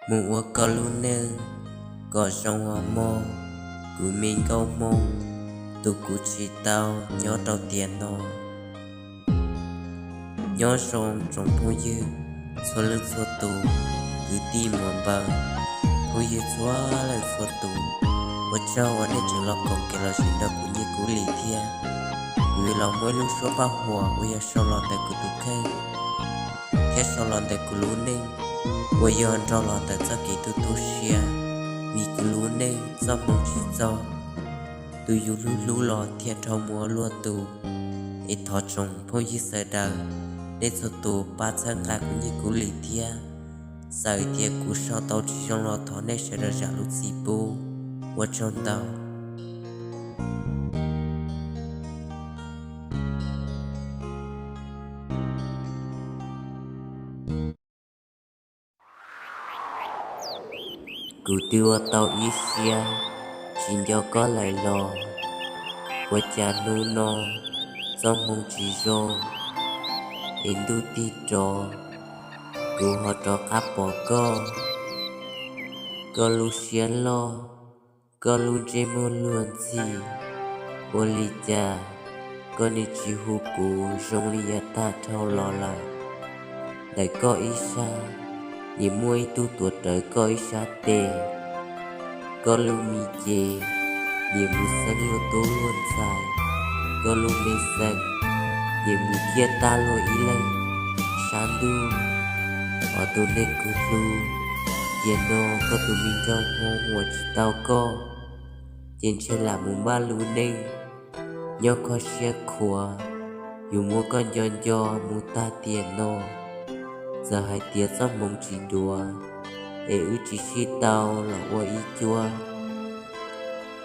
Mus ua koj lub neej kom zoo ua mog, kuv me nkauj Hmoob, tus kuv tsis tau nyob rau tiam no. Nyob zoo tsoom phooj ywg txhua leej txhua tus, kwv tij muam npawg, phooj ywg txhua leej txhua tus, ua tsaug uas nej tseem los koom kev los sim nrog kuv Nyiaj Kub Lis thiab. Kuv yuav los muab ib lub suab paj huam uas yog sau los ntawm kuv tus kheej thiab sau los ntawm kuv lub neej, uas yog nrog los ntawm txoj kev tu tu siab, vim kuv lub neej txoj hmoo tsis txog, tus yus hlub hlub los thiaj dhau mus ua luaj tus. Es thov tsoom phooj ywg sawv daws, nej txhua tus pab txhawb nqa kuv Nyiaj Kub Lis thiab. Txawm tias kuv sau tau tsis zoo los thov nej sawv daws zam lub txim pub. Ua tsaug ntau. Kuv twb ua tau ib siab tsis nco koj lawm los, ua cas hnub no txoj hmoo tsis zoo, es ntuj tig rov, kuv ho rov qab pom koj. Koj lub siab loj, koj lub ntsej muag luag ntxhi, ua li cas koj nim tsis hu kuv zoo li yav tag dhau los lawm? Ntawm koj ib sab, nim muaj ib tug tuav rawv koj ib sab tes. Koj lub me cev nim mus xeeb luag tub luag ntxhais, koj lub me xeem nim mus ciaj tag luag ib leeg sab ntuj. Os tus neeg kuv hlub, tiam no koj tus me nraug Hmoob uas tsis tau koj, ces ntshe lam mus npaj lub neej nyob kho siab khuav, yuav muab koj nco nco mus tag tiam no. Txawm hais tias txoj hmoov tsis duav, es wb tsis sib tau los ua ib cuab,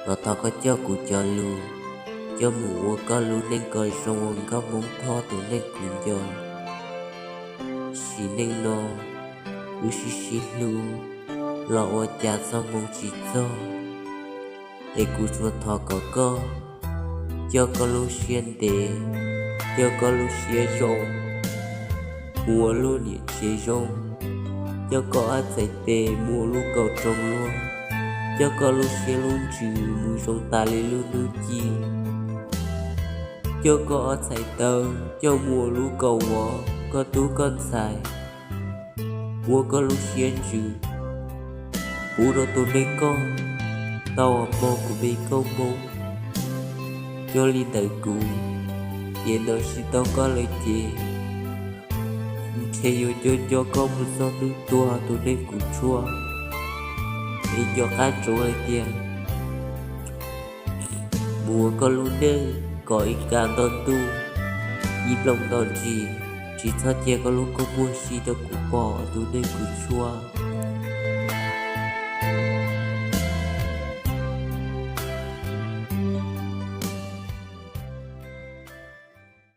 los thov koj coj kuv cov lus, coj mus ua koj lub neej kom zoo ua nkauj Hmoob Thoj tus neeg kuv nco. Sim neej no wb sib sib hlub, los ua cas txoj hmoov tsis txog, es kuv tsuas thov kom koj coj koj lub siab ntev, coj koj lub siab zoo, mus ua lub niam tsev zoo, coj koj ob txhais tes mus ua lub kaum roos luag, coj koj lub siab lub ntsws mus zoo tas li lub hnub ci, coj koj ob txhais taw coj mus ua lub kaum vov koj tub koj ntxhais, ua koj lub siab ntsws, pub rau tus neeg koj tau mog kuv me nkauj Hmoob. Yog li ntawd kuv tiam no tsis tau koj lawm ces ntshe yuav nco nco koj mus txog hnub tuag tus neeg kuv tshuaj. Es nco qab ntsoov hais tias mus ua koj lub neej kom ib kav nto ntuj, ib nplooj nto ntsis, tsis txhob cia koj lub kua muag si rau kuv pom tus neeg kuv tshuaj.